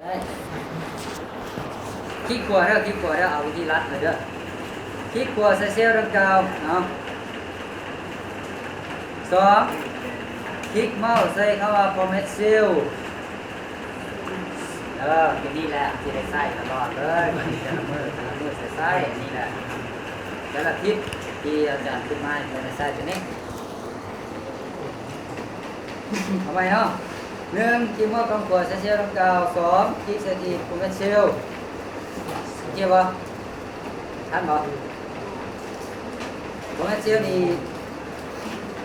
ຄລິກຂວາເດີ ຄລິກຂວາເດີ ເອົາວິທີລັດເລີຍເດີ ຄລິກຂວາໃສ່ເຊວດັ່ງກ່າວເນາະ. ສອງ ຄລິກເມົາສ໌ໃສ່ຄຳວ່າ Format Cell ເອີ ຕົວນີ້ແຫຼະ ທີ່ໄດ້ໃຊ້ຕະຫຼອດເລີຍ ແຕ່ລະມື້ ແຕ່ລະມື້ໃຊ້ ໃຊ້ອັນນີ້ແຫຼະ ແຕ່ລະທິດທີ່ອາຈານຂຶ້ນມາ ຈະໄດ້ໃຊ້ຕົວນີ້. ເອົາໃໝ່ເນາະ ໜຶ່ງ ຄລິກເມົາສ໌ຂ້າງຂວາໃສ່ເຊວດັ່ງກ່າວ ສອງ ຄລິກໃສ່ທີ່ Format Cell ໂອເຄບໍ່? ທັນບໍ່? Format Cell ນີ້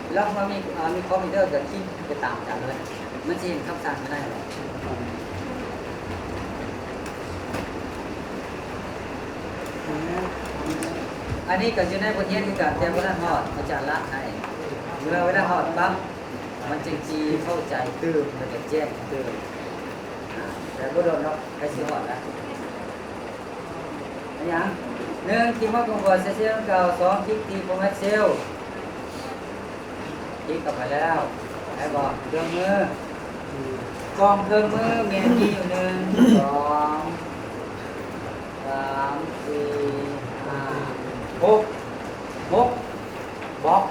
ເວລາເຮົາມີ ອາ ມີຄອມພິວເຕີ ກໍຄລິກໄປຕາມກັນເລີຍ ມັນຊິເຫັນຄຳສັ່ງຢູ່ໃນນັ້ນ. ອັນນີ້ກໍຢູ່ໃນບົດຮຽນຄືກັນ ແຕ່ບໍ່ທັນຮອດ ອາຈານລະໃຫ້ ເມື່ອເວລາຮອດປັບ ມັນຈຶ່ງຊິເຂົ້າໃຈຕື່ມ ແລ້ວກໍແຈ້ງຕື່ມ ອາ ແຕ່ບໍ່ດົນດອກ ໃກ້ຊິຮອດແລ້ວ. ອັນຫຍັງ? ໜຶ່ງ ຄລິກເມົາສ໌ຂວາໃສ່ເຊວດັ່ງກ່າວ ສອງ ຄລິກທີ່ Format Cell ຄລິກເຂົ້າໄປແລ້ວ ໄດ້ບໍ່? ເຄື່ອງມື ກ່ອງເຄື່ອງມືແມ່ນມີຢູ່ ໜຶ່ງ ສອງ ສາມ ສີ່ ຫ້າ ຫົກ ຫົກບລັອກ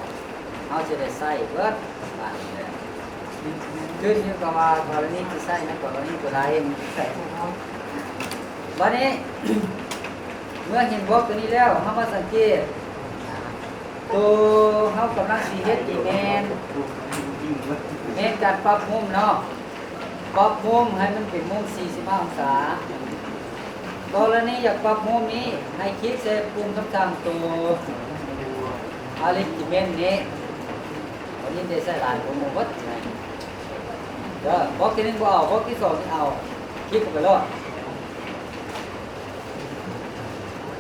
ເຮົາຈະໄດ້ໃຊ້ເບິດບາດນີ້ແຫຼະ ຂຶ້ນຢູ່ກັບວ່າກໍລະນີຊິໃຊ້ໃນກໍລະນີຕົວໃດ ບາດນີ້ ເມື່ອເຫັນບລັອກຕົວນີ້ແລ້ວ ເຮົາມາສັງເກດ ໂຕເຮົາກຳລັງຊິເຮັດນີ້ແມ່ນ ແມ່ນການປັບມຸມເນາະ ປັບມຸມໃຫ້ມັນເປັນມຸມສີ່ສິບຫ້າອົງສາ. ກໍລະນີຢາກປັບມຸມນີ້ ໃຫ້ຄລິກໃສ່ປຸ່ມຄຳສັ່ງໂຕ Alignment ນີ້ ຕົວນີ້ໄດ້ໃຊ້ຫຼາຍກວ່າໝູ່ເບິດ ເດີ ບລັອກທີໜຶ່ງບໍ່ເອົາ ບລັອກທີສອງນີ້ເອົາ ຄລິກເຂົ້າໄປໂລດ.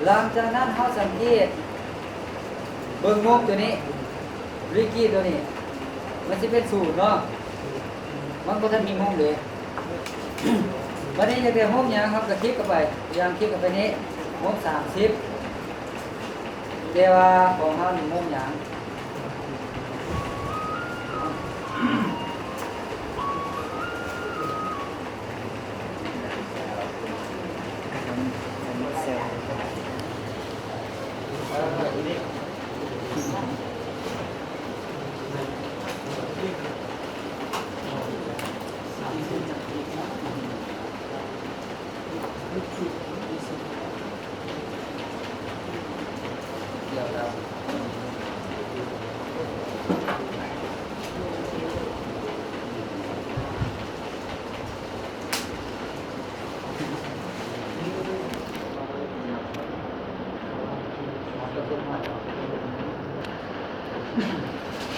ຫຼັງຈາກນັ້ນເຮົາສັງເກດເບິ່ງມຸມຕົວນີ້ ລິກກີຕົວນີ້ ມັນຊິເປັນສູນເນາະ ມັນບໍ່ທັນມີມຸມເດ້. ບັດນີ້ຢາກໄດ້ມຸມຫຍັງ ເຮົາກໍຄລິກເຂົ້າໄປ ຢ່າງຄລິກເຂົ້າໄປນີ້ ມຸມສາມສິບ ແຕ່ວ່າຂອງເຮົານີ້ມຸມຫຍັງ?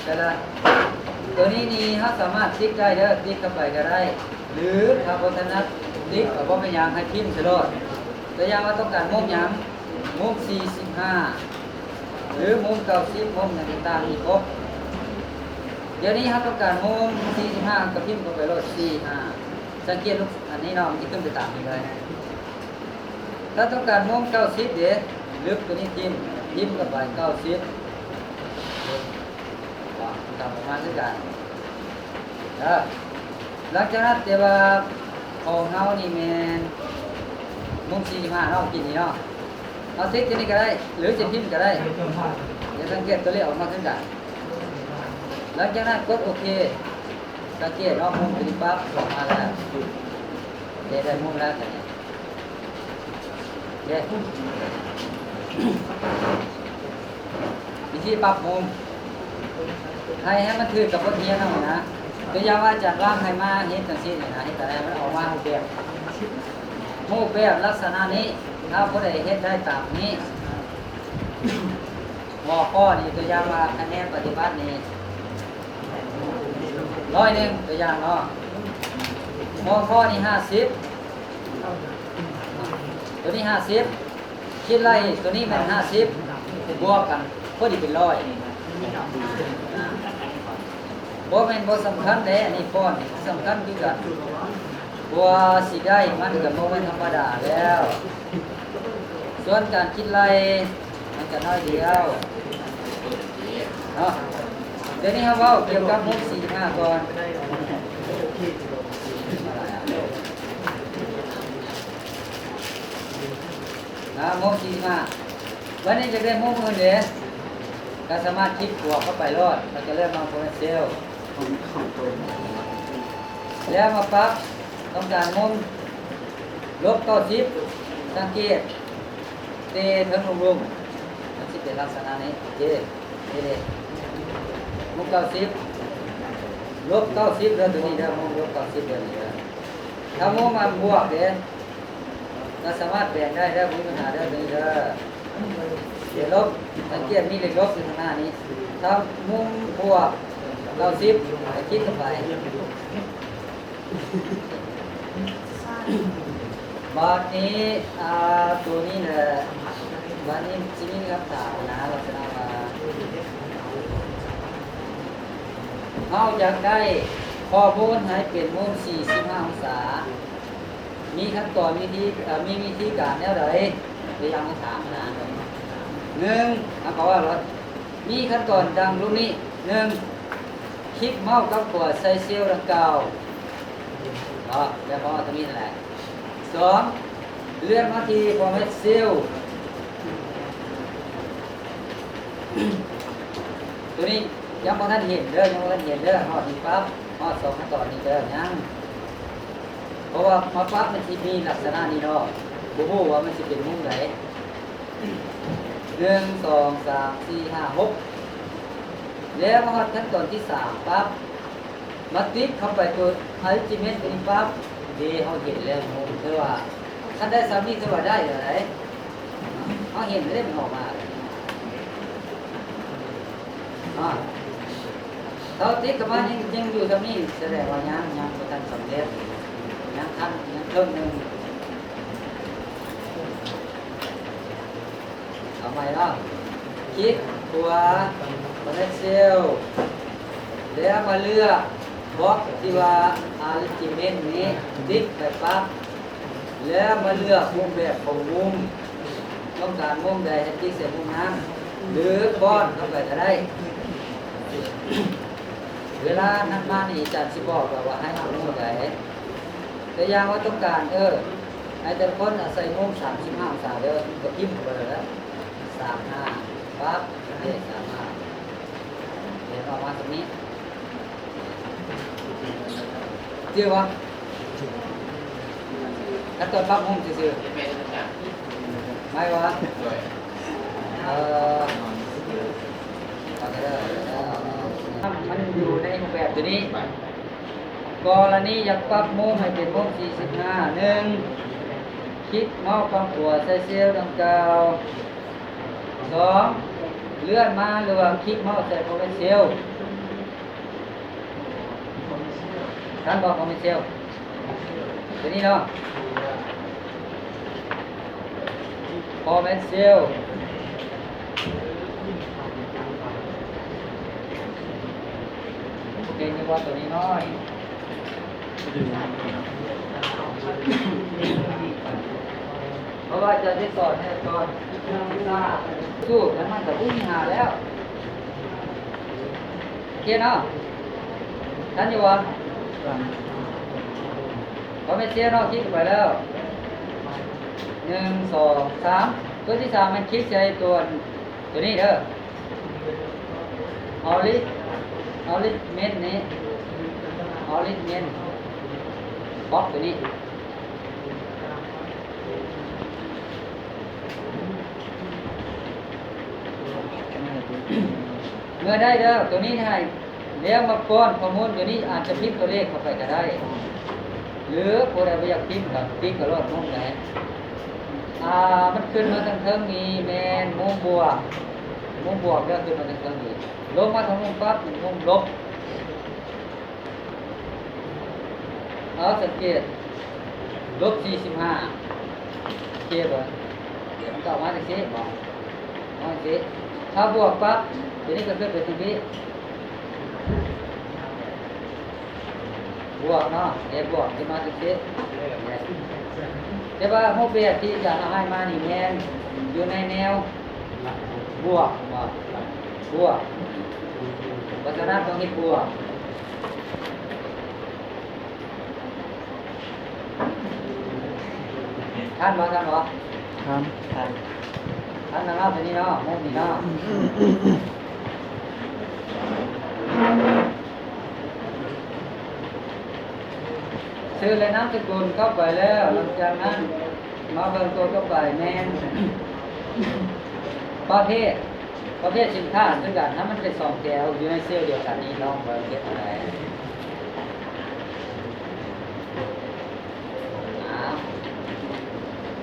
ແຕ່ລະ ຕົວນີ້ນີ້ເຮົາສາມາດຕິກໄດ້ເດີ ຕິກເຂົ້າໄປກໍໄດ້ ຫຼື ຖ້າບໍ່ຖະໜັດຕິກກໍບໍ່ເປັນຫຍັງ ໃຫ້ພິມໃສ່ໂລດ. ຕົວຢ່າງວ່າຕ້ອງການມຸມຫຍັງ? ມຸມສີ່ສິບຫ້າ ຫຼື ມຸມເກົ້າສິບ ມຸມຫຍັງຕ່າງໆ ມີຄົບ. ດຽວນີ້ເຮົາຕ້ອງການມຸມສີ່ສິບຫ້າ ກໍພິມເຂົ້າໄປໂລດ ສີ່ສິບຫ້າ ສັງເກດລູກອັນນີ້ເນາະ ມັນຈະຂຶ້ນໄປຕາມນີ້ເລີຍ. ຖ້າຕ້ອງການມຸມເກົ້າສິບເດ ລຶບຕົວນີ້ຖິ້ມ ພິມເຂົ້າໄປເກົ້າສິບ ກໍປະມານຄືກັນເດີ. ຫຼັງຈາກນັ້ນ ແຕ່ວ່າຂອງເຮົານີ້ແມ່ນມຸມສີ່ສິບຫ້າເນາະ ກິນນີ້ເນາະ ເຮົາຕິກຕົວນີ້ກໍໄດ້ ຫຼືຈະພິມກໍໄດ້ ດຽວສັງເກດຕົວເລກອອກມາຄືກັນ. ຫຼັງຈາກນັ້ນກົດໂອເຄ ສັງເກດເນາະ ມຸມຕົວນີ້ປັບອອກມາແລ້ວ ເດ ໄດ້ມຸມແລ້ວ ຕອນນີ້ ເດ້ ວິທີປັບມຸມ ໃຫ້ ໃຫ້ມັນຖືກກັບບົດຮຽນເຮົານະ. ຕົວຢ່າງວ່າອາຈານວາງໃຫ້ມາເຮັດຈັ່ງຊີ້ນີ້ນະ ເຮັດຈັ່ງໃດມັນອອກມາຮູບແບບ ຮູບແບບລັກສະນະນີ້. ຖ້າຜູ້ໃດເຮັດໄດ້ຕາມນີ້ ຫົວຂໍ້ນີ້ ຕົວຢ່າງວ່າຄະແນນປະຕິບັດນີ້ ຮ້ອຍໜຶ່ງ ຕົວຢ່າງເນາະ ຫົວຂໍ້ນີ້ຫ້າສິບ ຕົວນີ້ຫ້າສິບ ຄິດໄລ່ຕົວນີ້ແມ່ນຫ້າສິບ ບວກກັນພໍດີເປັນຮ້ອຍ. ບໍ່ແມ່ນບໍ່ສຳຄັນເດ້ ອັນນີ້ຟອນສຳຄັນຄືກັນ ກວ່າຊິໄດ້ມັນກໍບໍ່ແມ່ນທຳມະດາແລ້ວ. ສ່ວນການຄິດໄລ່ ມັນກໍໜ້ອຍດຽວເນາະ. ດຽວນີ້ເຮົາເວົ້າກ່ຽວກັບມຸມສີ່ສິບຫ້າກ່ອນ. ເ ອ່າ ມຸມສີ່ສິບຫ້າ ບາດນີ້ຢາກໄດ້ມຸມອື່ນເດ ກໍສາມາດຄລິກຂວາເຂົ້າໄປໂລດ ແລ້ວກໍເລືອກມາໂພເວັດເຊວ ແລ້ວມາປັບ ຕ້ອງການມຸມລົບເກົ້າສິບ ສັງເກດ ເຕເທິງລົງໆ ມັນຊິເປັນລັກສະນະນີ້ ໂອເຄ ນີ້ເດ ລົບເກົ້າສິບ ລົບເກົ້າສິບເດີ ຕົວນີ້ເດີ ລົບເກົ້າສິບເດີ ນີ້ເດີ ຖ້າມຸມມັນບວກເດ ກໍສາມາດແປງໄດ້ເດີ ບໍ່ມີບັນຫາເດີ ຕົວນີ້ເດີ ເດລົບ ສັງເກດມີເລກລົບຢູ່ຂ້າງໜ້ານີ້ ຖ້າມຸມບວກເກົ້າສິບ ໃຫ້ຄລິກເຂົ້າໄປ ບາດນີ້ ອ່າ ຕົວນີ້ແຫຼະ ບາດນີ້ຊິມີຄຳຖາມນະ ລັກສະນະວ່າ ເຮົາຢາກໄດ້ຂໍ້ມູນໃຫ້ເປັນມຸມສີ່ສິບຫ້າອົງສາ ມີຂັ້ນຕອນວິທີ ເອີ ມີວິທີການແນວໃດ? ຕົວຢ່າງມາຖາມນະ ໜຶ່ງ ເຮົາກໍວ່າ ມີຂັ້ນຕອນດັ່ງລຸ່ມນີ້ ໜຶ່ງ ຄລິກເມົາສ໌ກ້ຳຂວາໃສ່ເຊວດັ່ງກ່າວ ເນາະ ແລ້ວກໍຕົວນີ້ຫັ້ນແຫຼະ ສອງ ເລື່ອນມາທີ່ຟອແມັດເຊວ ຕົວນີ້ຍັງບໍ່ທັນເຫັນເດີ ຍັງບໍ່ທັນເຫັນເດີ ຮອດນີ້ປັບ ຮອດສອງຂັ້ນຕອນນີ້ເດີ ຍັງ ເພາະວ່າມາປັບມັນຊິມີລັກສະນະນີ້ເນາະ ບໍ່ຮູ້ວ່າມັນຊິເປັນມຸມໃດ ໜຶ່ງ ສອງ ສາມ ສີ່ ຫ້າ ຫົກ ແລ້ວມາຮອດຂັ້ນຕອນທີສາມປັບ ມາຕິດເຂົ້າໄປຕົວອາລິຈີເມັນຕົວນີ້ປັບ ເດ ເຮົາເຫັນແລ້ວ ໂອ້ ຖືວ່າ ຄັນໄດ້ສ່ຳນີ້ຖືວ່າໄດ້ແລ້ວໃດ ເຮົາເຫັນແລ້ວ ມັນອອກມາ ອາ ເຮົາຕິດເຂົ້າມາຍັງ ຍັງຢູ່ສ່ຳນີ້ ສະແດງວ່າຍັງ ຍັງບໍ່ທັນສຳເລັດ ຍັງທັນ ຍັງເຄິ່ງໜຶ່ງ ເອົາໃໝ່ເນາະ ຄລິກຂວາ Connect Cell ແລ້ວມາເລືອກບັອກທີ່ວ່າ Arrangement ນີ້ ຕິດໄປປັບ ແລ້ວມາເລືອກຮູບແບບຂອງມຸມ ຕ້ອງການມຸມໃດໃຫ້ຕິດໃສ່ມຸມນັ້ນ ຫຼືປ້ອນເຂົ້າໄປກໍໄດ້. ເວລານັດມານີ້ ອາຈານຊິບອກແລ້ວວ່າໃຫ້ເອົາມຸມໃດ ຕົວຢ່າງວ່າຕ້ອງການ ເອີ ໃຫ້ແຕ່ລະຄົນອາໄສມຸມສາມສິບຫ້າອົງສາເດີ ກໍພິມເຂົ້າໄປເລີຍ ສາມຫ້າ ປັບ ເດ ສາມຫ້າ ເຫັນອອກມາສ່ຳນີ້ ຈື່ບໍ່? ຄັນຕອນປັບມຸມຊື່ໆ ແມ່ນຫຍັງ? ໝາຍວ່າ ໂດຍ ເອີ ມັນຢູ່ໃນຮູບແບບຕົວນີ້. ກໍລະນີຢາກປັບມຸມໃຫ້ເປັນມຸມສີ່ສິບຫ້າ ໜຶ່ງ ຄລິກເມົາສ໌ກ້ຳຂວາໃສ່ເຊວດັ່ງກ່າວ ສອງ ເລື່ອນມາ ຫຼືວ່າຄລິກເມົາສ໌ໃສ່ Connect Cell ທັນບໍ່ Connect Cell ຕົວນີ້ເນາະ Connect Cell ເປັນຢູ່ວ່າຕົວນ້ອຍໆ ເພາະວ່າອາຈານໄດ້ສອນໃຫ້ຕອນສູດແລ້ວ ມັນກໍບໍ່ມີຫາແລ້ວ ໂອເຄເນາະ ທັນຢູ່ບໍ່? ພອແມ່ນເຊວເນາະ ຄລິກເຂົ້າໄປແລ້ວ ໜຶ່ງ ສອງ ສາມ ຕົວທີສາມແມ່ນຄລິກໃສ່ຕົວ ຕົວນີ້ເດີ Arrange- Arrangement ນີ້ Arrangement Box ຕົວນີ້ ເມື່ອໄດ້ເດີ ຕົວນີ້ໃຫ້ ແລ້ວມາປ້ອນຂໍ້ມູນຕົວນີ້ ອາດຈະພິມຕົວເລກເຂົ້າໄປກໍໄດ້ ຫຼືຜູ້ໃດບໍ່ຢາກພິມກໍຕິກເອົາໂລດມຸມໃດ ອ່າ ມັນຂຶ້ນມາທາງເທິງນີ້ແມ່ນມຸມບວກ ມຸມບວກເດີ ຂຶ້ນມາທາງເທິງນີ້ ລົງມາທາງມຸມປັບ ເປັນມຸມລົບ ເອົາ ສັງເກດ ລົບສີ່ສິບຫ້າ ໂອເຄບໍ່? ດຽວມັນກໍອອກມາຈັ່ງຊີ້ ມອງ ມອງຈັ່ງຊີ້ ຖ້າບວກປັບ ຕົວນີ້ກໍຂຶ້ນໄປຈັ່ງຊີ້ ບວກເນາະ ເດ ບວກຂຶ້ນມາຈັ່ງຊີ້ ແຕ່ວ່າຮູບແບບທີ່ອາຈານເອົາໃຫ້ມານີ້ແມ່ນຢູ່ໃນແນວບວກ ບວກ ບວກ ເພາະສະນັ້ນຕ້ອງເຮັດບວກ. ທັນບໍ່? ທັນບໍ່? ຖາມ ຖາມ ຖາມນະເນາະ ໂຕນີ້ເນາະ ມຸມນີ້ເນາະ ຊື່ ແລະ ນາມສະກຸນເຂົ້າໄປແລ້ວ ຫຼັງຈາກນັ້ນມາເບິ່ງໂຕຕໍ່ໄປແມ່ນ ປະເພດ ປະເພດສິນຄ້າຄືກັນ ຖ້າມັນເປັນສອງແຖວຢູ່ໃນເຊວດຽວກັນນີ້ ລອງເບິ່ງເຮັດຈັ່ງໃດ. ອາ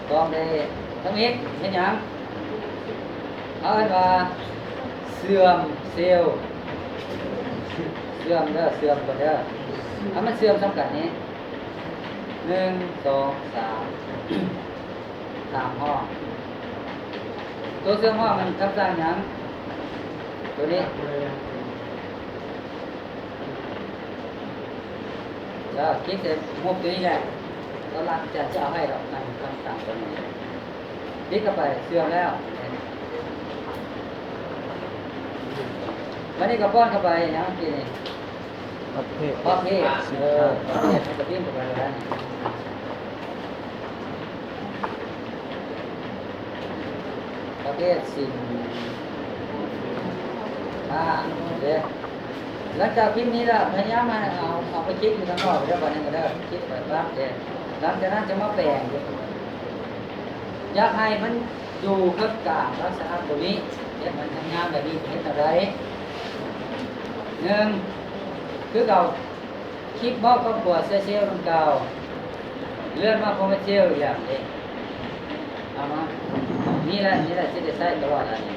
ຕ້ອງໄດ້ທຳອິດເຮັດຫຍັງ? ເຂົາເອີ້ນວ່າເຊື່ອມເຊວ ເຊື່ອມເດີ ເຊື່ອມກ່ອນເດີ ໃຫ້ມັນເຊື່ອມສ່ຳກັນນີ້ ໜຶ່ງ ສອງ ສາມ ສາມຫ້ອງ ໂຕເຊື່ອມຫ້ອງມັນກັບສ້າງຫຍັງ? ໂຕນີ້ ເອີ ຄລິກໃສ່ຮູບໂຕນີ້ແຫຼະ ແລ້ວລາກຈະ ຈະເອົາໃຫ້ດອກ ອັນຄຳສັ່ງໂຕນີ້ ຄລິກເຂົ້າໄປ ເຊື່ອມແລ້ວ ບາດນີ້ກໍປ້ອນເຂົ້າໄປຫຍັງກີ້ນີ້ ປະເພດ ປະເພດ ສິນ ເອີ ປະເພດ ໃຫ້ກະພິມເຂົ້າໄປແລ້ວ ປະເພດສິນຄ້າເດ້. ຫຼັງຈາກພິມນີ້ແລ້ວ ພະຍາຍາມໃຫ້ເອົາ ເອົາໄປຄລິກຢູ່ທາງນອກເດີ ບາດນີ້ກໍເດີ ຄລິກໄປປັບເດ້. ຫຼັງຈາກນັ້ນຈະມາແປງ ຢາກໃຫ້ມັນຢູ່ເຄິ່ງກາງລັກສະນະໂຕນີ້ ເຮັດໃຫ້ມັນງາມແບບນີ້ ເຮັດແນວໃດ? ໜຶ່ງ ຄືເກົ່າ ຄລິກເມົາກໍຂວາໃສ່ເຊວດັ່ງກ່າວ ເລື່ອນມາພວມເຊວອີກຢ່າງເດ້ ເອົາມາ ນີ້ແຫຼະ ນີ້ແຫຼະ ຊິໄດ້ໃຊ້ຕະຫຼອດອັນນີ້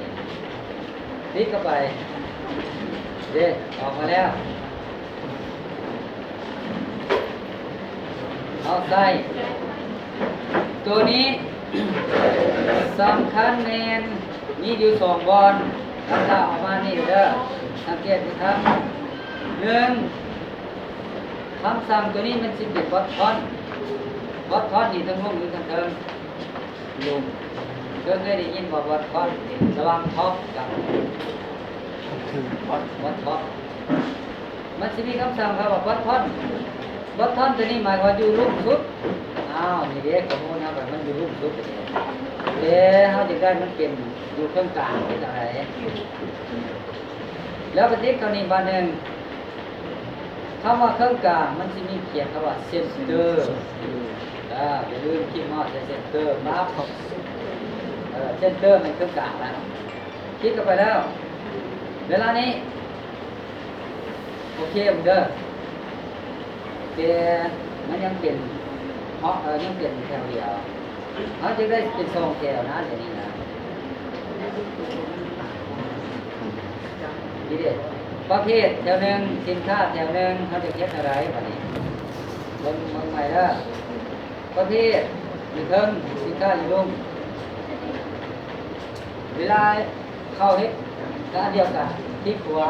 ຄລິກເຂົ້າໄປເດ້ ອອກມາແລ້ວ ເອົາໃສ່ ໂຕນີ້ສຳຄັນແມ່ນມີຢູ່ສອງບ່ອນ ຫຼັງຈາກອອກມານີ້ເດີ ສັງເກດດີຄັບ ໜຶ່ງ ຄຳສັ່ງໂຕນີ້ມັນຊິເປັນບັດທອນ ບັດທອນນີ້ທັງລຸ່ມ ຫຼື ທັງເທິງ ລຸ່ມ ເຄີຍ ເຄີຍໄດ້ຍິນບໍ່ ບັດທອນ ລະຫວ່າງທັອບກັບບັດທອນ ມັນຊິມີຄຳສັ່ງເຂົາວ່າບັດທອນ ບັດທອນໂຕນີ້ໝາຍວ່າຢູ່ລຸ່ມສຸດ ອ້າວ ນີ້ເດ້ ຂໍ້ມູນເຮົາ ມັນຢູ່ລຸ່ມສຸດ ເດ້ ເຮົາຢາກໄດ້ມັນເປັນຢູ່ເຄິ່ງກາງ ເປັນຈັ່ງໃດ? ແລ້ວກະຕິກເຂົ້ານີ້ບາດໜຶ່ງ ຄຳວ່າເຄິ່ງກາງມັນຊິມີຂຽນຄຳວ່າເຊັນເຕີ ເອີ ຢ່າລືມຄລິກເມົາໃສ່ເຊັນເຕີປັບ ເອີ ເຊັນເຕີແມ່ນເຄິ່ງກາງລະ ຄລິກເຂົ້າໄປແລ້ວ ເວລານີ້ ໂອເຄເດີ ແຕ່ມັນຍັງເປັນເນາະ ເອີ ຍັງເປັນແຖວດຽວ ເຮົາຈະໄດ້ເປັນສອງແຖວນະ ດຽວນີ້ນະ ນີ້ເດ້ ປະເພດແຖວໜຶ່ງ ສິນຄ້າແຖວໜຶ່ງ ເຮົາຈະເຮັດແນວໃດບາດນີ້ ເບິ່ງ ເບິ່ງໃໝ່ເດີ ປະເພດຢູ່ເທິງ ສິນຄ້າຢູ່ລຸ່ມ ເວລາ ເຂົ້າເຮັດກະອັນດຽວກັນ ຄລິກຂວາ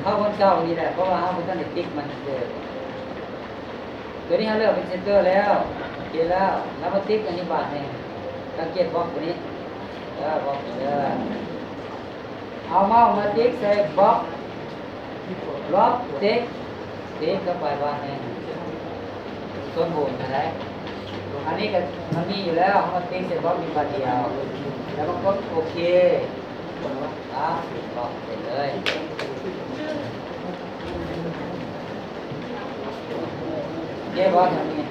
ເຂົ້າບ່ອນເກົ່ານີ້ແຫຼະ ເພາະວ່າເຮົາບໍ່ທັນໄດ້ຕິກມັນເດີ ໂຕນີ້ເຮົາເລືອກເປັນເຊັນເຕີແລ້ວ ໂອເຄແລ້ວ ແລ້ວມາຕິກອັນນີ້ບາດນີ້ ສັງເກດບລັອກໂຕນີ້ ເອີ ບລັອກເດີ ເອົາເມົາສ໌ມາຕິກໃສ່ບລັອກ ລັອກ ຕິກ ຕິກເຂົ້າໄປບາດນີ້ ສົມບູນເທົ່າໃດ ອັນນີ້ກະມັນມີຢູ່ແລ້ວ ເຮົາມາຕິກໃສ່ບລັອກນີ້ບາດດຽວ ແລ້ວມາກົດໂອເຄ ອ່າ ບລັອກເປັນເລີຍ ໂອເຄບໍ່ ທາງນີ້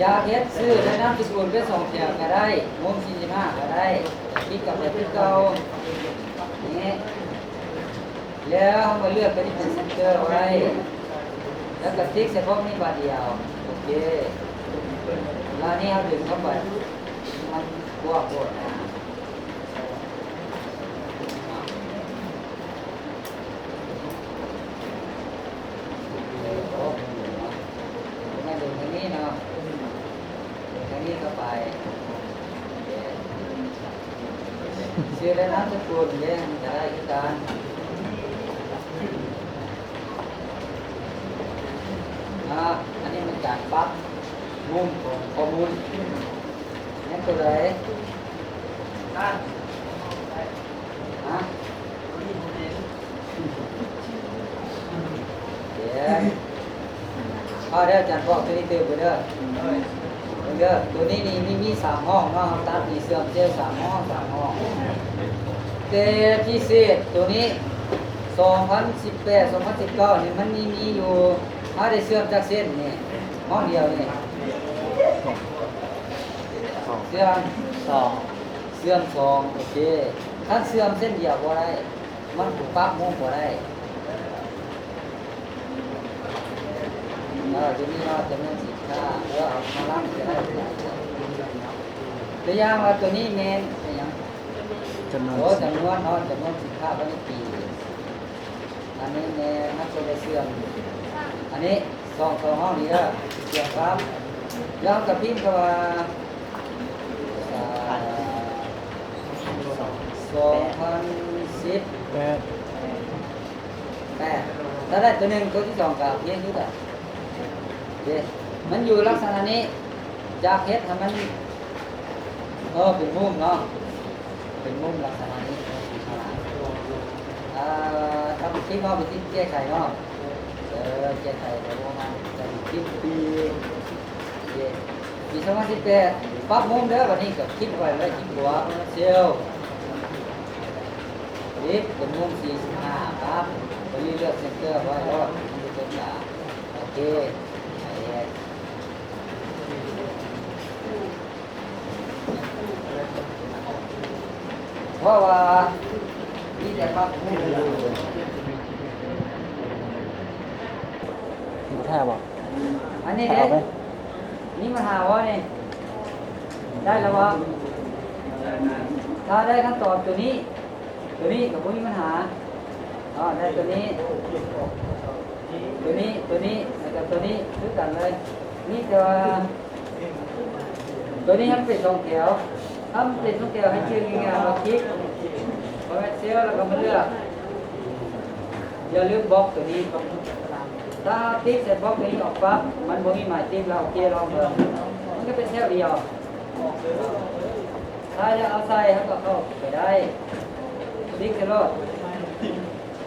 ຢາກເຮັດຊື່ ແລະ ນາມສະກຸນເປັນສອງແຖວກະໄດ້ ມຸມສີ່ສິບຫ້າກະໄດ້ ຄລິກເຂົ້າໄປຄືເກົ່າ ນີ້ ແລ້ວເຮົາມາເລືອກໂຕນີ້ເປັນເຊັນເຕີໄວ້ ແລ້ວກະຕິກໃສ່ພວກນີ້ບາດດຽວ ໂອເຄ ລະນີ້ເຮົາດຶງເຂົ້າໄປ ມັນກວ້າງໂພດນະ. ເອີ ໂອ້ ແມ່ນດຶງທາງນີ້ເນາະ ດຶງທາງນີ້ເຂົ້າໄປ ຊື່ ແລະ ນາມສະກຸນເດ້ ມັນກະໄດ້ຄືກັນ ອ່າ ອັນນີ້ແມ່ນການປັບມຸມຂອງຂໍ້ມູນ ແມ່ນໂຕໃດ? ຮະ? ໂຕນີ້ບໍ່ແມ່ນ ເອົາເດີ ອາຈານບອກໂຕນີ້ຕື່ມເດີ ເບິ່ງເດີ ໂຕນີ້ນີ້ມີ ມີສາມຫ້ອງເນາະ ເຮົາຕັດນີ້ເຊື່ອມເຊວສາມຫ້ອງ ສາມຫ້ອງ ແຕ່ພິເສດໂຕນີ້ ສອງພັນສິບແປດ ສອງພັນສິບເກົ້ານີ້ ມັນມີ ມີຢູ່ ເຮົາໄດ້ເຊື່ອມຈັກເສັ້ນນີ້ ຫ້ອງດຽວນີ້ ເຊື່ອມສອງ ເຊື່ອມສອງ ໂອເຄ ຄັນເຊື່ອມເສັ້ນດຽວບໍ່ໄດ້ ມັນປັບມຸມບໍ່ໄດ້ ເອີ ຈະມີວ່າຈຳນວນສິນຄ້າ ເອີ ເອົາມາລັບກໍໄດ້ ຕົວຢ່າງວ່າຕົວນີ້ແມ່ນອີຫຍັງ? ຈຳນວນ ໂອ້ ຈຳນວນເນາະ ຈຳນວນສິນຄ້າພາຍໃນປີ ອັນນີ້ແມ່ນມັນຈະໄດ້ເຊື່ອມ ອັນນີ້ສອງ ສອງຫ້ອງນີ້ເດີ ເຊື່ອມກັບ ແລ້ວເຮົາກໍພິມຄຳວ່າ ສອງພັນສິບແປດ ແປດ ຖ້າໄດ້ຕົວໜຶ່ງ ຕົວທີສອງກໍໂອເຄຄືກັນເດ້ ມັນຢູ່ລັກສະນະນີ້ ຢາກເຮັດໃຫ້ມັນ ເອີ ເປັນມຸມເນາະ ເປັນມຸມລັກສະນະນີ້ ອ່າ ທຳຄລິບເນາະ ວິທີແກ້ໄຂເນາະ ເອີ ແກ້ໄຂແຕ່ວ່າມັນຈະມີຄລິບປີ ປີສອງພັນສິບແປດ ປັບມຸມເດີ ບັດນີ້ກໍຄລິບໄວ້ເລີຍ ຄລິບຂວາ ເຊວ ຄລິບເປັນມຸມສີ່ສິບຫ້າ ປັບ ບັດນີ້ເລືອກເຊັນເຕີໄວ້ໂລດ ມັນຈະເປັນການ ໂອເຄ ໄປເຮັດ ເພາະວ່າມີແຕ່ປັບມຸມຢູ່ ບໍ່ແທ້ບໍ່? ອັນນີ້ເດ້ ມີບັນຫາບໍ່ນີ້? ໄດ້ແລ້ວບໍ່? ຖ້າໄດ້ຄຳຕອບຕົວນີ້ ຕົວນີ້ກໍບໍ່ມີບັນຫາ ເນາະ ໄດ້ຕົວນີ້ ຕົວນີ້ ຕົວນີ້ ແລ້ວກໍຕົວນີ້ຄືກັນເລີຍ ມີແຕ່ວ່າ ຕົວນີ້ມັນເປັນສອງແຖວ ຖ້າມັນເປັນສອງແຖວ ໃຫ້ຈື່ງ່າຍໆວ່າຄລິກ ບໍ່ແມ່ນເຊວ ແລ້ວກໍມາເລືອກ ຢ່າລືມບລັອກຕົວນີ້ ຖ້າຕິດໃສ່ບລັອກຕົວນີ້ອອກປັບ ມັນບໍ່ມີໝາຍຕິດແລ້ວ ໂອເຄ ລອງເບິ່ງ ມັນກໍເປັນແຖວດຽວ ຖ້າຢາກເອົາໃສ່ ເຮົາກໍເຂົ້າໄປໄດ້ ຄລິກໃສ່ໂລດ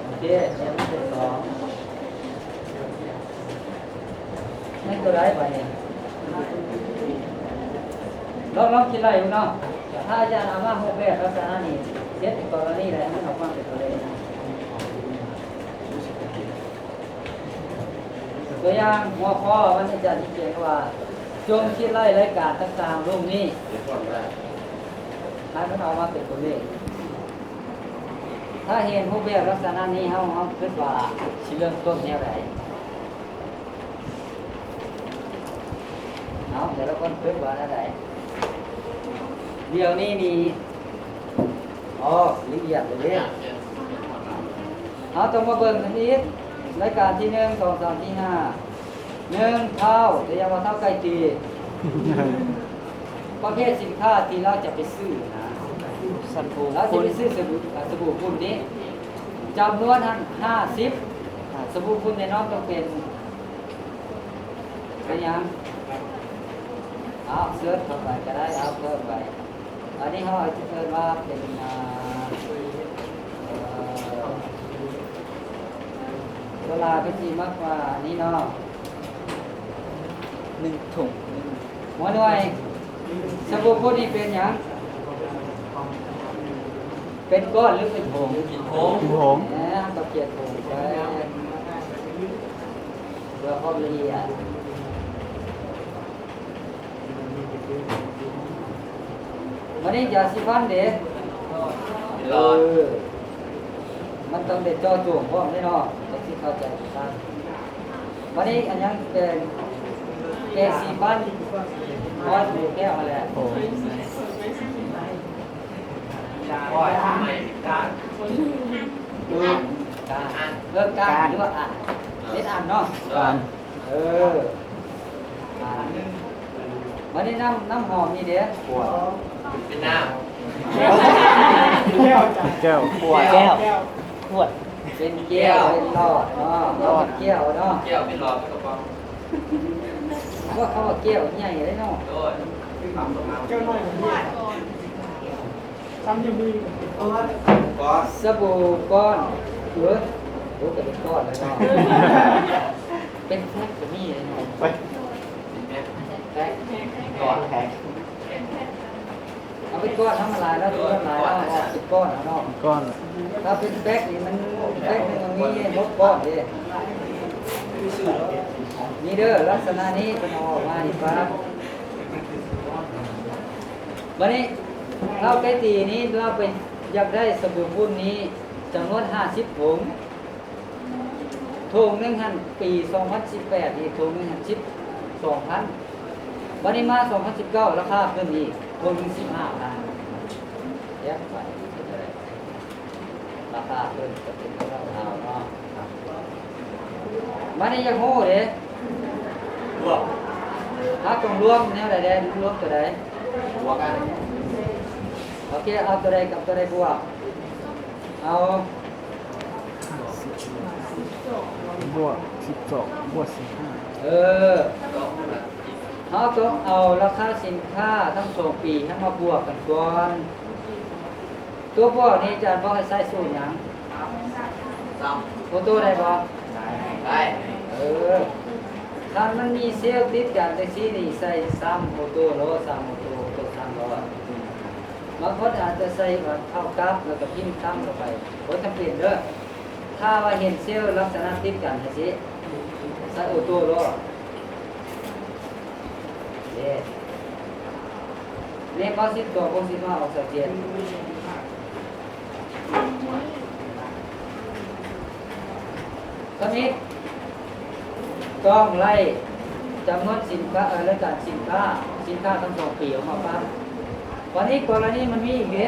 ໂອເຄ ແລ້ວມັນເປັນສອງ ໃຫ້ຕົວໃດບາດນີ້? ລອງ ລອງຄິດໄລ່ເບິ່ງເນາະ ຖ້າອາຈານເອົາມາຮູບແບບລັກສະນະນີ້ ເຮັດເປັນກໍລະນີໄດ້ ໃຫ້ມັນອອກມາເປັນຕົວເລກ ຕົວຢ່າງຫົວຂໍ້ມັນ ອາຈານຊິຂຽນວ່າ ຈົ່ງຄິດໄລ່ລາຍການຕ່າງໆລຸ່ມນີ້ ໃຫ້ມັນອອກມາເປັນຕົວເລກ. ຖ້າເຫັນຮູບແບບລັກສະນະນີ້ ເຮົາ ເຮົາຄິດວ່າຊິເລີ່ມຕົ້ນແນວໃດ? ເອົາ ແຕ່ລະຄົນຄິດວ່າແນວໃດ? ດຽວນີ້ນີ້ ອໍ ລະອຽດເລີຍເດ້. ເຮົາຕ້ອງມາເບິ່ງກັນອີກ ລາຍການທີໜຶ່ງ ສອງ ສາມ ສີ່ ຫ້າ ໜຶ່ງ ທ້າວ ແຕ່ຢ່າວ່າທ້າວໄກ່ຕີ ປະເພດສິນຄ້າທີ່ລາວຈະໄປຊື້ນະ ສະບູ ລາວຈະໄປຊື້ສະບູ ອ່າ ສະບູຝຸ່ນນີ້ ຈຳນວນຫັ້ນຫ້າສິບ ອ່າ ສະບູຝຸ່ນແນ່ນອນຕ້ອງເປັນ ເປັນຫຍັງ? ເອົາ ເສີດເຂົ້າໄປກໍໄດ້ ເອົາ ເພີ່ມໄປ ອັນນີ້ເຮົາອາດຈະເອີ້ນວ່າເປັນ ອ່າ ເອີ ສ່ວນຫຼາຍເພິ່ນຊິມັກວ່າອັນນີ້ເນາະ ໜຶ່ງຖົງ ຫົວໜ່ວຍ ສະບູພຸ້ນນີ້ເປັນຫຍັງ? ເປັນກ້ອນຫຼືເປັນຜົງ? ເປັນຜົງ ເປັນຜົງ ແໝ ເຮົາກໍຂຽນຜົງໄປ ເພື່ອຄວາມລະອຽດ. ບັດນີ້ຢາສີຟັນເດ? ເອີ ມັນຕ້ອງໄດ້ເຈາະຈົງພ້ອມເດ້ເນາະ ຈັ່ງຊິເຂົ້າໃຈກັນ. ບັດນີ້ອັນຫຍັງແປງ ແປງສີຟັນ ຮ້ອຍໝູແກ້ວຫັ້ນແຫຼະ. ໂອ້ ກ້ອນ ເອີ ກ້ານ ເອີ ກ້ານ ຫຼືວ່າອັນ ເປັນອັນເນາະ ອັນ ເອີ ອັນ ບັດນີ້ນ້ຳ ນ້ຳຫອມນີ້ເດ? ຂວດ ເປັນນ້ຳ ແກ້ວ ຂວດ ແກ້ວ ຂວດ ເປັນແກ້ວ ເປັນຫຼອດເນາະ ເປັນແກ້ວເນາະ ແກ້ວເປັນຫຼອດ ເປັນກະປ໋ອງ ວ່າເຂົາວ່າແກ້ວໃຫຍ່ເດ້ເນາະ ໂດຍ ແກ້ວນ້ອຍ ຊ້ຳຢູ່ມື ກ້ອນ ສະບູກ້ອນ ເອີ ໂອ້ ກໍເປັນກ້ອນແລ້ວເນາະ ເປັນແພັກກໍມີເດ້ເນາະ ເປັນແພັກ ແພັກ ກ້ອນ ແພັກ ເອົາເປັນກ້ອນທຳມະດາ ແລ້ວລວມຫຼາຍ ເອົາອອກເປັນກ້ອນເອົາເນາະ ກ້ອນ ຖ້າເປັນແພັກນີ້ມັນ ແພັກໜຶ່ງມັນມີຫົກກ້ອນເດ້ ນີ້ເດີ ລັກສະນະນີ້ເພິ່ນເອົາອອກມານີ້ປະ ບາດນີ້ລາວໄກຕີນີ້ ລາວໄປຢາກໄດ້ສະບູພຸ້ນນີ້ຈຳນວນຫ້າສິບຖົງ ຖົງໜຶ່ງຫັ້ນ ປີສອງພັນສິບແປດນີ້ ຖົງໜຶ່ງຫັ້ນສິບສອງພັນ ບາດນີ້ມາສອງພັນສິບເກົ້າ ລາຄາຂຶ້ນອີກ ຖົງໜຶ່ງສິບຫ້າພັນ ແຍກໄປເປັນຈັ່ງໃດ ລາຄາເພິ່ນກໍເປັນກຳລັງເອົາເນາະ ບາດນີ້ຢາກຮູ້ເດ້ ລວມ ເຮົາຕ້ອງລວມແນວໃດແດ່ ລວມຕົວໃດ? ບວກກັນ ໂອເຄ ເອົາຕົວໃດກັບຕົວໃດບວກ? ເອົາ ຫ້າສິບ ບວກສິບສອງ ບວກສິບຫ້າ ເອີ ເຮົາຕ້ອງເອົາລາຄາສິນຄ້າທັງສອງປີຫັ້ນມາບວກກັນກ່ອນ ຕົວບວກນີ້ອາຈານບອກໃຫ້ໃສ່ສູດຫຍັງ? ໂອໂຕ້ໄດ້ບໍ່? ໄດ້ ເອີ ຄັນມັນມີເຊວຕິດກັນຈັ່ງຊີ້ນີ້ ໃສ່ຊຳໂອໂຕ້ໂລດ ຊຳໂອໂຕ້ ໂອໂຕ້ຊຳໂລດ ບາງຄົນອາດຈະໃສ່ວ່າເທົ່າກັບ ແລ້ວກໍພິມຊຳເຂົ້າໄປ ບໍ່ຈຳເປັນເດີ ຖ້າວ່າເຫັນເຊວລັກສະນະຕິດກັນຈັ່ງຊີ້ ໃສ່ໂອໂຕ້ໂລດ ເດ້ ເລກ ເກົ້າສິບ ຕົວ ຫົກສິບຫ້າ ອອກ ຊາວເຈັດ ສະມິດ ຕ້ອງໄລ່ຈຳນວນສິນຄ້າ ເອີ ລາຍການສິນຄ້າ ສິນຄ້າທັງສອງປີອອກມາປັບ ບາດນີ້ກໍລະນີມັນມີອີກເດ້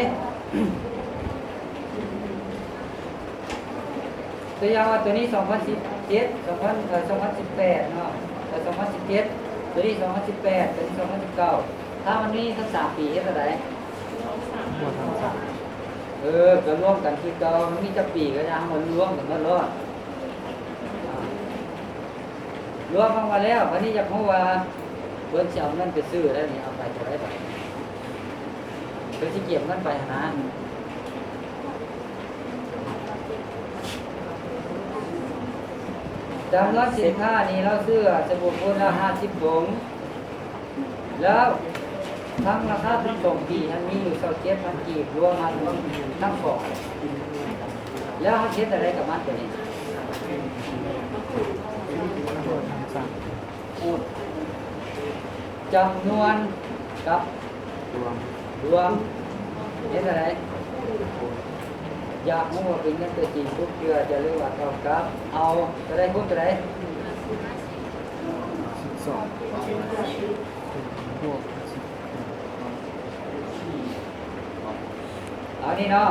ຕົວຢ່າງວ່າຕົວນີ້ສອງພັນສິບເຈັດ ສອງພັນ ເອີ ສອງພັນສິບແປດເນາະ ເອີ ສອງພັນສິບເຈັດ ຕົວນີ້ສອງພັນສິບແປດ ຕົວນີ້ສອງພັນສິບເກົ້າ ຖ້າມັນມີທັງສາມປີເຮັດແນວໃດ? ບໍ່ທັນສາມ ເອີ ກໍລວມກັນຄືເກົ່າ ມັນມີຈັກປີກໍຢ່າ ເຮົາມາລວມກັນໝົດໂລດ ລວມອອກມາແລ້ວ ບາດນີ້ຢາກຮູ້ວ່າເພິ່ນຊິເອົາເງິນໄປຊື້ແລ້ວນີ້ ເອົາໄປເທົ່າໃດບາດນີ້ ເພິ່ນຊິກຽມເງິນໄປຫັ້ນນະ ຈຳນວນສິນຄ້ານີ້ລາວຊື້ສະບູພຸ້ນລະຫ້າສິບຖົງ ແລ້ວທັງລາຄາທັງສອງປີຫັ້ນມີຢູ່ຊາວເຈັດພັນກີບ ລວມມາທັງສອງ ແລ້ວເຮົາເຮັດແນວໃດກັບມັນຕົວນີ້? ຈຳນວນກັບລວມ ລວມ ເຮັດແນວໃດ? ຢາກຮູ້ວ່າເປັນເງິນຕົວຈິງທຸກເທື່ອຈະເລີກວ່າເທົ່າກັບ ເອົາຕົວໃດຄູນຕົວໃດ? ສິບສອງ ບວກສິບ ເອົານີ້ເນາະ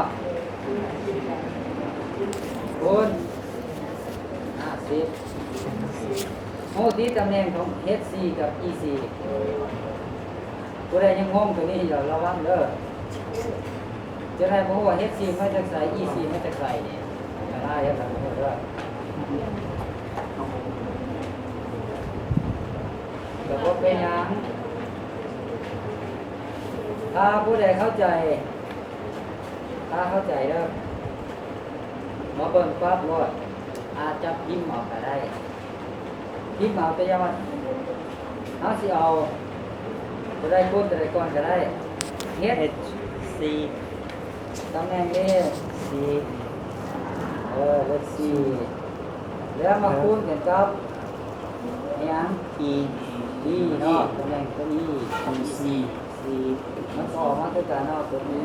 ຄູນຫ້າສິບ ຮູ້ຕິຕຳແໜ່ງຂອງເອັດຊີກັບອີຊີ ຜູ້ໃດຍັງງົງຕົວນີ້ລະວັງເດີ ຈະໄດ້ບໍ່ຮູ້ວ່າເອັດຊີມາຈາກໃສ ອີຊີມາຈາກໃສນີ້ ອັນຕະລາຍເດີ ກໍບໍ່ເປັນຫຍັງ ຖ້າຜູ້ໃດເຂົ້າໃຈ ຖ້າເຂົ້າໃຈເດີ ມາເບິ່ງປັບໂລດ ອາດຈະພິມເອົາກໍໄດ້ ພິມເອົາ ແຕ່ຢ່າວ່າເຮົາຊິເອົາຕົວໃດຄູນຕົວໃດກ່ອນກໍໄດ້ ເຮັດ ເອັດຊີ ຕຳແໜ່ງເລກ ຊີ ເອີ ເລກສີ່ ແລ້ວມາຄູນກັນກັບຫຍັງ? ອີ ອີເນາະ ຕຳແໜ່ງຕົວອີ ອີຊີ ຊີ ມັນກໍອອກມາຄືກັນເນາະ ຕົວອີ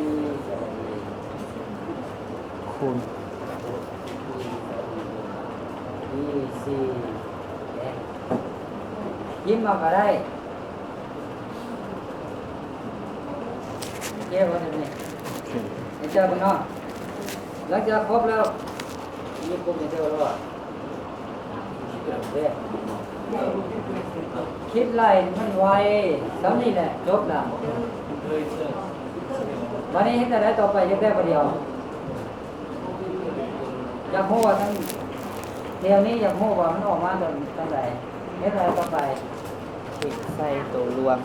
ຄູນ ອີຊີ ເດ້ ພິມເອົາກໍໄດ້ ໂອເຄບໍ່? ໂອເຄ ໃຫ້ເຈົ້າເບິ່ງເນາະ ຫຼັງຈາກຄົບແລ້ວ ມີຄົບໃຫ້ເຈົ້າແລ້ວ ເດ້ ຄິດໄລ່ມັນໄວ ສ່ຳນີ້ແຫຼະ ຈົບລະ ບາດນີ້ເຮັດແນວໃດຕໍ່ໄປ? ຢາກໄດ້ບໍ່ດຽວ? ຢາກຮູ້ວ່າທັງ ແຖວນີ້ຢາກຮູ້ວ່າມັນອອກມາຕອນ ຕອນໃດ? ເຮັດແນວໃດຕໍ່ໄປ? ຄລິກໃສ່ໂຕລວມ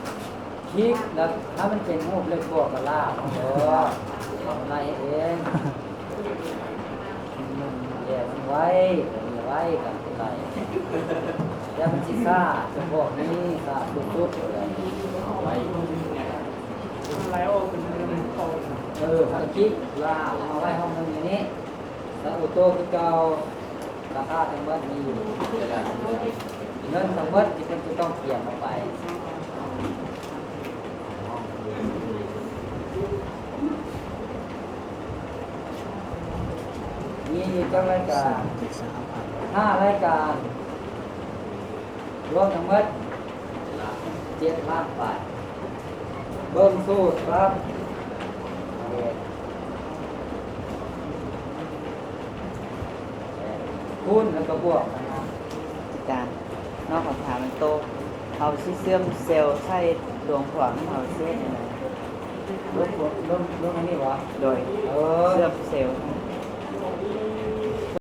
ຄລິກແລ້ວຖ້າມັນເປັນຮູບເລກບວກກໍລາກເນາະ ລາກເອງ ແຍກມັນໄວ້ ໄວ້ກັນໄປ. ແລ້ວມັນຊິຊ້າ ຈຳພວກນີ້ຊ້າສຸດໆ ເອີ ພາລະກິດລາວເອົາໄວ້ຫ້ອງໜຶ່ງຢູ່ນີ້ ແລ້ວໂອໂຕ້ຄືເກົ່າ ລາຄາທັງໝົດມີຢູ່ ເງິນທັງໝົດທີ່ເພິ່ນຈະຕ້ອງກຽມເອົາໄປ ມີຢູ່ຈັກລາຍການ? ຫ້າລາຍການ ລວມທັງໝົດເຈັດລ້ານປາຍ. ເບິ່ງສູດປັບ ຄູນແລ້ວກໍບວກນະ. ອາຈານ ນອກຄຳຖາມໂຕ ເຮົາຊິເຊື່ອມເຊວໃສ່ດວງຂວາງ ເຮົາຊິເຮັດຫຍັງ? ລົບ ລົບ ລົບອັນນີ້ຫວາ? ໂດຍ ເອີ ເຊື່ອມເຊວ.